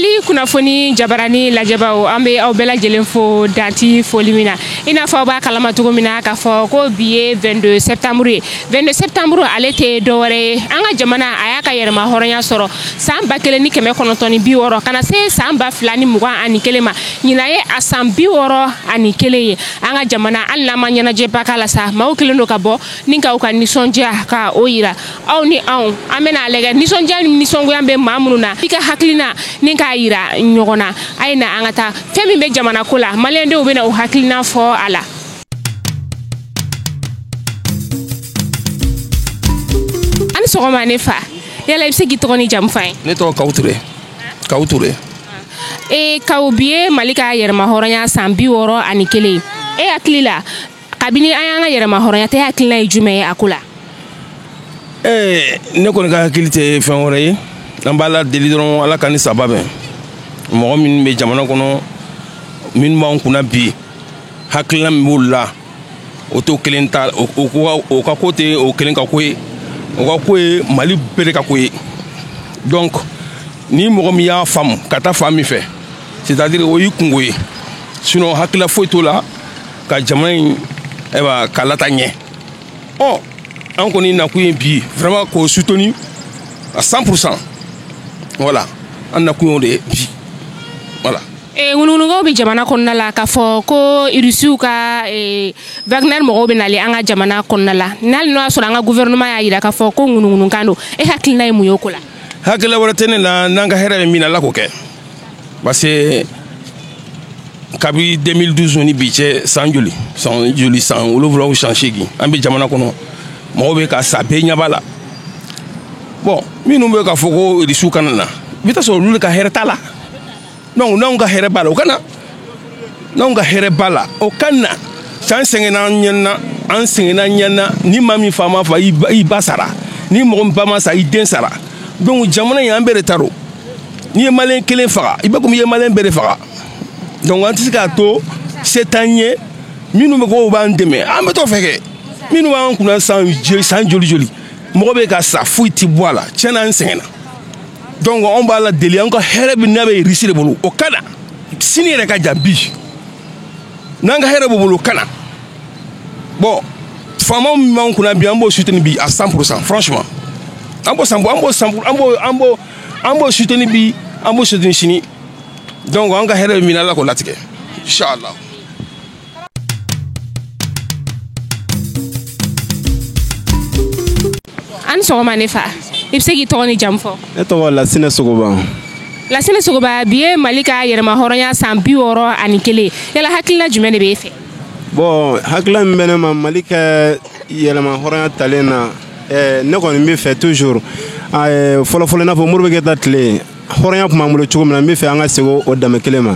Mali kunnafoni jabarani lajɛbaw, an bɛ aw bɛɛ lajɛlen fo danti foli min na. I n'a fɔ aw b'a kalama cogo min na k'a fɔ ko bi ye 22 septembre ye. 22 septembre, ale tɛ dɔwɛrɛ ye, an ka jamana a y'a ka yɛrɛma hɔrɔnya sɔrɔ san 1960 ka na se san 2021 ma. Ɲinan ye a san 61 ye. An ka jamana, hali n'an ma ɲɛnajɛba k'a la sa, maaw kɛlen don ka bɔ ni k'aw ka nisɔndiya ka o yira aw ni anw. An bɛna a lajɛ nisɔndiya ni nisɔngoya bɛ maa minnu na, i ka hakilina ni k'a yira ɲɔgɔn na. A ye na an ka taa fɛn min bɛ jamana ko la, maliyɛndenw bɛna o hakilina fɔ a la. An ni sɔgɔma, ne fa. Yala i bɛ se k'i tɔgɔ ni jamu f'a ye? Ne tɔgɔ Kawu Ture, Kawu Ture. Ee Kawu, bi ye Mali ka yɛrɛma hɔrɔnya san 61 ye. E hakili la, kabini an y'an ka yɛrɛma hɔrɔnya ta, e hakilina ye jumɛn ye a ko la? Ne kɔni ka hakili tɛ fɛn wɛrɛ ye, an b'a la deli dɔrɔn, Ala ka ni saba bɛn. Mɔgɔ minnu bɛ jamana kɔnɔ, minnu b'an kunna bi, hakilina min b'olu la, o t'o kelen ta, o ka ko tɛ o kelen ka ko ye, o ka ko ye Mali bɛɛ de ka ko ye. Donc ni mɔgɔ min y'a faamu ka taa fan min fɛ, c'est à dire o y'i kungo ye. Sinon hakilila foyi t'o la ka jamana in, ayiwa, k'a lataa ɲɛ. Ɔ, an kɔni nakun ye bi vraiment k'o soutenir à 100%. Voilà, an nakun y'o de ye bi, voilà. Ŋunuŋunukaw bɛ jamana kɔnɔna la k'a fɔ ko Irisiw ka Wagner mɔgɔw bɛ nalen an ka jamana kɔnɔna la. N'hali n'o y'a sɔrɔ an ka gouvernement y'a yira k'a fɔ ko ŋunuŋunukan don, e hakilina ye mun ye o ko la? Hakilila wɛrɛ tɛ ne la, n'an ka hɛrɛ bɛ min na, Ala k'o kɛ, parce que kabi 2012 ni bi cɛ, san joli, san joli, san 7 ou san 8, an bɛ jamana kɔnɔ, mɔgɔw bɛ ka sa, bɛɛ ɲɛ b'a la. Bon, minnu bɛ k'a fɔ ko Irisiw kana na, i bɛ taa sɔrɔ olu de ka hɛrɛ t'a la. Donc n'anw ka hɛrɛ b'a la, o ka na. N'anw ka hɛrɛ b'a la, o ka na. San sɛgɛnna, an ɲɛna, an sɛgɛnna, ɲɛna. Ni maa min fa ma fa, i ba sara. Ni mɔgɔ min ba ma sa, i den sara. Donc jamana in, an bɛɛ de ta don. N'i ye maliyɛn kelen faga, i bɛ komi i ye maliyɛn bɛɛ de faga. Donc an tɛ se k'a to se t'an ye. Minnu bɛ ko b'an dɛmɛ, an bɛ t'o fɛ kɛ. Minnu b'an kunna san san joli joli, mɔgɔ bɛ ka sa, foyi ti bɔ a la. Tiɲɛna, an sɛgɛnna. Donc anw b'a la deli, an ka hɛrɛ bɛ n'a bɛ Irisi de bolo, o ka na. Sini yɛrɛ ka jan bi, n'an ka hɛrɛ b'o bolo, o ka na. Bon, faamaw min b'an kunna bi, an b'o soutenir bi à 100%. Franchement, an b'o san, an b'o san, an b'o soutenir bi, an b'o soutenir sini. Donc an ka hɛrɛ bɛ min na, Ala k'o latigɛ, inchallah. An ni sɔgɔma, ne fa. I bɛ se k'i tɔgɔ ni jamu fɔ? Ne tɔgɔ Lasinɛ Sogoba. Lasinɛ Sogoba, bi ye Mali ka yɛrɛma hɔrɔnya san 61. Yala hakilina jumɛn de b'e fɛ? Bon, hakilina min bɛ ne ma Mali ka yɛlɛma hɔrɔnya talen na, ne kɔni bɛ fɛ toujours, fɔlɔ fɔlɔ, i n'a fɔ Modibo Keyita tile, hɔrɔnya tun b'an bolo cogo min na, n bɛ fɛ an ka segin o danbe kelen ma.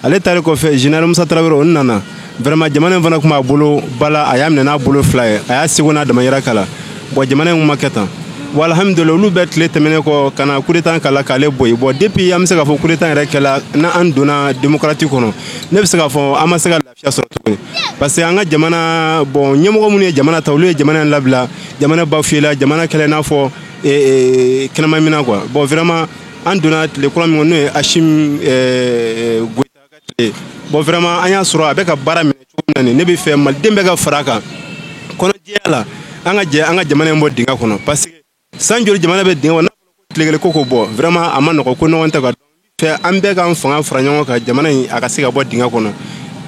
Ale taalen kɔfɛ, général Musa Tarawele, o nana. Vraiment, jamana in fana tun b'a bolo bala, a y'a minɛ n'a bolo fila ye, a y'a seko n'a damayira k'a la. Bon, jamana in kun ma kɛ tan. Bon, alhamdulilah, olu bɛɛ tile tɛmɛnen kɔ, ka na coup d'état k'a la k'ale bɔ yen. Bon, depuis an bɛ se k'a fɔ coup d'état yɛrɛ kɛla n'an donna démocratie kɔnɔ, ne bɛ se k'a fɔ an ma se ka lafiya sɔrɔ tuguni, parce que an ka jamana, bon, ɲɛmɔgɔ minnu ye jamana ta, olu ye jamana in labila, jamana bafoué la, jamana kɛlɛ n'a fɔ kɛnɛma minɛ quoi. Bon, vraiment, an donna tile kura min kɔnɔ, n'o ye Assimi Goïta ka tile. Bon, vraiment, an y'a sɔrɔ a bɛ ka baara minɛ cogo min na nin, ne bɛ fɛ maliden bɛɛ ka fara a kan kɔnɔjɛya la, an ka jɛ an ka jamana in bɔ dingɛ kɔnɔ, parce que san joli jamana bɛ dingɛ kɔnɔ, n'a fɔra ko tile kelen ko k'o bɔ, vraiment, a ma nɔgɔ, ko ɲɔgɔn tɛ ka fɛ. An bɛɛ k'an fanga fara ɲɔgɔn kan, jamana in a ka se ka bɔ dingɛ kɔnɔ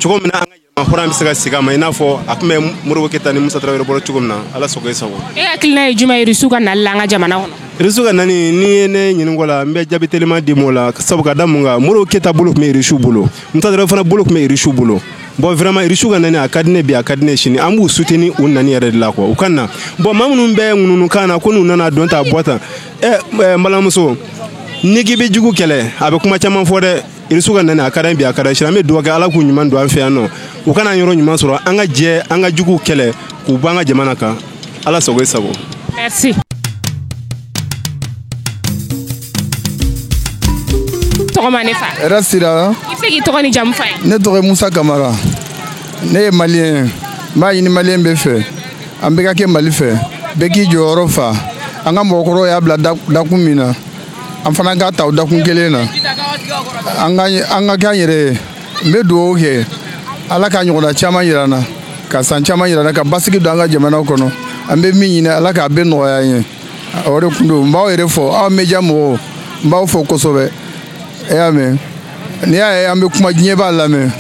cogo min na, an ka yɛlɛma hɔrɔn bɛ se ka segin a ma, i n'a fɔ a tun bɛ Modibo Keyita ni Musa Tarawele bolo cogo min na. Ala sago i sago. E hakilina ye jumɛn ye Irisiw ka nali la an ka jamana kɔnɔ? Irisiw ka nani, n'i ye ne ɲininka o la, n bɛ jaabi teliman di m'o la, sabu ka da mun kan? Modibo Keyita bolo tun bɛ Irisiw bolo, Musa Tarawele fana bolo tun bɛ Irisiw bolo. Bon, vraiment, Irisiw ka nani, a ka di ne bi, a ka di ne sini. An b'u soutenir u nani yɛrɛ de la quoi, u ka na. Bon, maa minnu bɛ ŋununukan na ko n'u nana don ta bɔ tan, n balimamuso, n'i k'i bɛ jugu kɛlɛ, a bɛ kuma caman fɔ dɛ. Irisiw ka nani, a ka d'an bi, a ka d'an sini. An bɛ dugawu kɛ, Ala k'u ɲuman don an fɛ yan nɔ, u kana yɔrɔ ɲuman sɔrɔ. An ka jɛ an ka juguw kɛlɛ k'u bɔ an ka jamana kan. Ala sago i sago. Merci. Tɔgɔma, ne fa. Hɛrɛ sira. I bɛ se k'i tɔgɔ ni jamu f'a ye? Ne tɔgɔ ye Musa Kamara, ne ye maliyɛn ye. N b'a ɲini maliyɛn bɛɛ fɛ, an bɛɛ ka kɛ Mali fɛ, bɛɛ k'i jɔyɔrɔ fa. An ka mɔgɔkɔrɔw y'a bila dakun min na, an fana k'a ta o dakun kelen na. An ka k'an yɛrɛ ye. N bɛ dugawu kɛ Ala ka ɲɔgɔnna caman yira an na, ka san caman yira an na, ka basigi don an ka jamana kɔnɔ. An bɛ min ɲini Ala k'a bɛɛ nɔgɔya an ye. O de kun don. N b'aw yɛrɛ fɔ, aw média mɔgɔw, n b'aw fɔ kosɛbɛ. E y'a mɛn, n'i y'a ye an bɛ kuma, diɲɛ b'a lamɛn,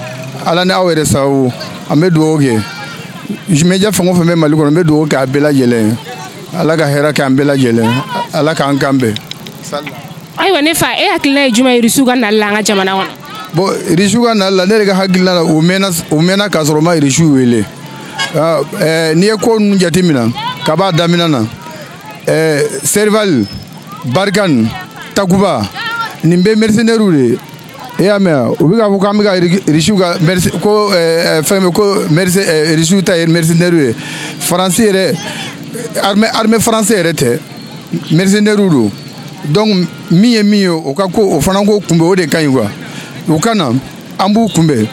Ala ni aw yɛrɛ sababu. An bɛ dugawu kɛ média fɛn o fɛn bɛ Mali kɔnɔ, n bɛ dugawu kɛ a bɛɛ lajɛlen ye. Ala ka hɛrɛ kɛ an bɛɛ lajɛlen, Ala k'an kan bɛn. Ayiwa ne fa, e hakilina ye jumɛn ye Irisiw ka nali la an ka jamana kɔnɔ? Bon, Irisiw ka nali la, ne yɛrɛ ka hakilina la, u mɛnna k'a sɔrɔ u ma Irisiw wele. N'i ye ko ninnu jateminɛ ka b'a daminɛ na, Serval, Barkhane, Takuba, nin bɛɛ mercenaires de ye. E y'a mɛn, u bɛ k'a fɔ k'an bɛ ka Irisiw ka ko fɛn bɛ ko Irisiw ta ye mercenaires ye. Faransi yɛrɛ, armée français yɛrɛ tɛ, mercenaires don. Donc min ye min ye, o ka ko o fana ko kunbɛn, o de ka ɲi quoi. U ka na, an b'u kunbɛn,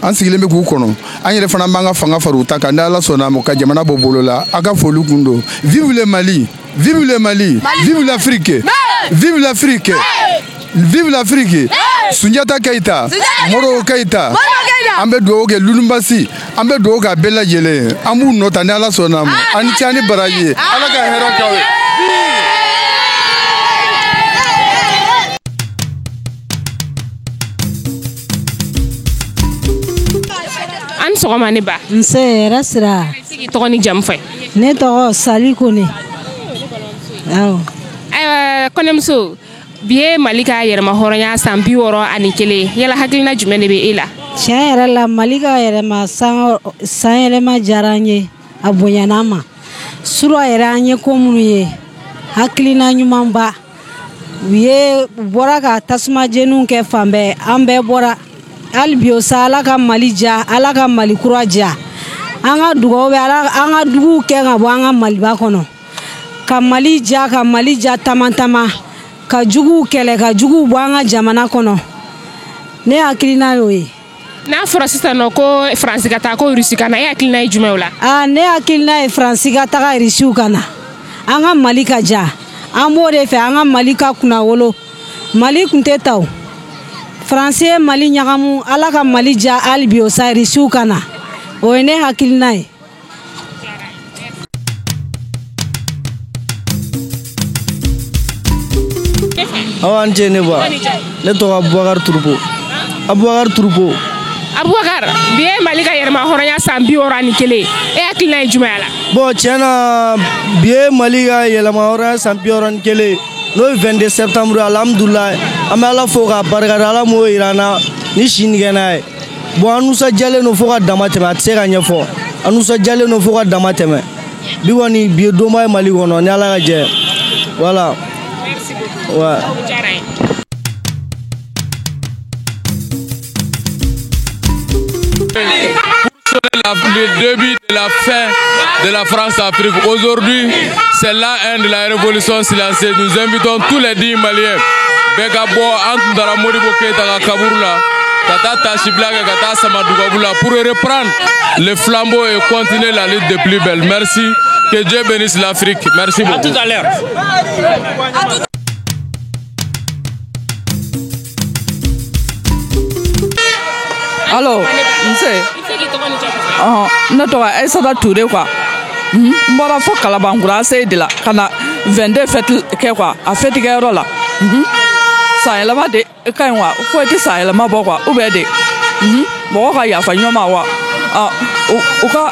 an sigilen bɛ k'u kɔnɔ. An yɛrɛ fana b'an ka fanga fara u ta kan, ni Ala sɔnna a ma, ka jamana bɔ bolo la. A ka foli kun don. Vive le Mali, vive le Mali, vive l'Afrique, vive l'Afrique, vive l'Afrique. Sunjata Keita, Modibo Keita, an bɛ dugawu kɛ Lulunbasi, an bɛ dugawu kɛ a bɛɛ lajɛlen. An b'u nɔ ta ni Ala sɔnna a ma. An ni ce, an ni baraji ye. Ala ka hɛrɛ k'aw ye. An sɔgɔma ne ba. Nse, hɛrɛ sira. Sigi tɔgɔ ni jamu fɛ. Ne tɔgɔ Sali Kone. Awɔ. Ayiwa kɔnɛmuso, bi ye Mali ka yɛrɛma hɔrɔnya san 61. Yala hakilina jumɛn de bɛ e la? Tiɲɛ yɛrɛ la, Mali ka yɛrɛma san yɛlɛma diyara an ye, a bonyana an ma. Sura yɛrɛ, an ye ko minnu ye, hakilina ɲumanba. U ye u bɔra ka tasuma jeniw kɛ fan bɛɛ, an bɛɛ bɔra. Hali bi o sa, Ala ka Mali diya, Ala ka Mali kura diya. An ka dugawu bɛ Ala, an ka duguw kɛ ka bɔ an ka Maliba kɔnɔ. Ka Mali diya, ka Mali diya tama tama. Ka juguw kɛlɛ, ka juguw bɔ an ka jamana kɔnɔ. Ne hakilina y'o ye. N'a fɔra sisan nɔ ko Faransi ka taa, ko Irisi ka na, e hakilina ye jumɛn o la? Aa, ne hakilina ye Faransi ka taga, Irisiw ka na. An ka Mali ka diya. An b'o de fɛ, an ka Mali ka kunnawolo. Mali kun tɛ ta o. Faransi ye Mali ɲagamu, Ala ka Mali diya hali bi o sa, Irisiw ka na. O ye ne hakilina ye. Awa an ce ne ba. Ne tɔgɔ Abubakar Turupo. Abubakar Turupo. Abubakar, bi ye Mali ka yɛrɛma hɔrɔnya san 61. E hakilina ye jumɛn ye a la? Bon, tiɲɛ na, bi ye Mali ka yɛlɛma hɔrɔnya san 61. N'o ye 22 septembre, alhamdulilayi, an bɛ Ala fo k'a barikada, Ala m'o yira an na ni si ni kɛnɛya ye. Bon, an nisɔndiyalen don fo ka dama tɛmɛ, a tɛ se ka ɲɛfɔ. An nisɔndiyalen don fo ka dama tɛmɛ. Bi kɔni, bi ye donba ye Mali kɔnɔ, ni Ala ka jɛ. Voilà. Merci beaucoup. Ouais. Le début de la fin de la France-Afrique. Aujourd'hui, c'est la fin de la révolution silencieuse. Nous invitons tous les 10 Maliens. Bɛɛ ka bɔ, an tun taara Modibo Keita ka kaburu la, ka taa tasibila kɛ, ka taa Samadugabu la, pour reprendre le flambeau et continuer la lutte de plus belle. Merci. Que Dieu bénisse l'Afrique. Merci beaucoup. À tout à l'heure. Allo, nse. Ne tɔgɔ Aïssata Touré quoi. N bɔra fo Kalabankura se de la ka na 22 fête kɛ quoi, a fête kɛyɔrɔ la. San yɛlɛma de ka ɲi wa, foyi tɛ san yɛlɛma bɔ quoi, ou bien de mɔgɔ ka yafa ɲɔgɔn ma wa, u ka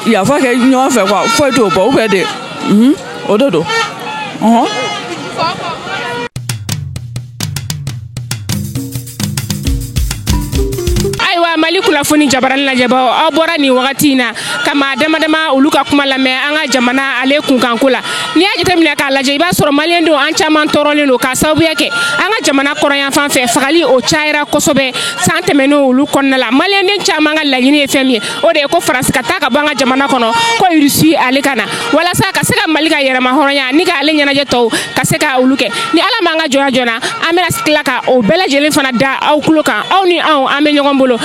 yafa kɛ ɲɔgɔn fɛ quoi, foyi t'o bɔ, ou bien de o de don. Mali kunnafoni jabarani lajɛbaw, aw bɔra nin wagati in na ka maa dama dama olu ka kuma lamɛn an ka jamana ale kunkanko la. N'i y'a jateminɛ k'a lajɛ, i b'a sɔrɔ maliyɛndenw an caman tɔɔrɔlen don k'a sababuya kɛ an ka jamana kɔrɔnyanfan fɛ fagali o cayara kosɛbɛ san tɛmɛnen olu kɔnɔna la. Maliyɛnden caman ka laɲini ye fɛn min ye, o de ye ko Faransi ka taa ka bɔ an ka jamana kɔnɔ, ko Irisi ale ka na walasa ka se ka Mali ka yɛrɛma hɔrɔnya ni k'ale ɲɛnajɛ tɔw ka se ka olu kɛ. Ni Ala m'an ka jɔnya joona, an bɛna tila ka o bɛɛ lajɛlen fana da aw tulo kan. Aw ni anw, an bɛ ɲɔgɔn bolo.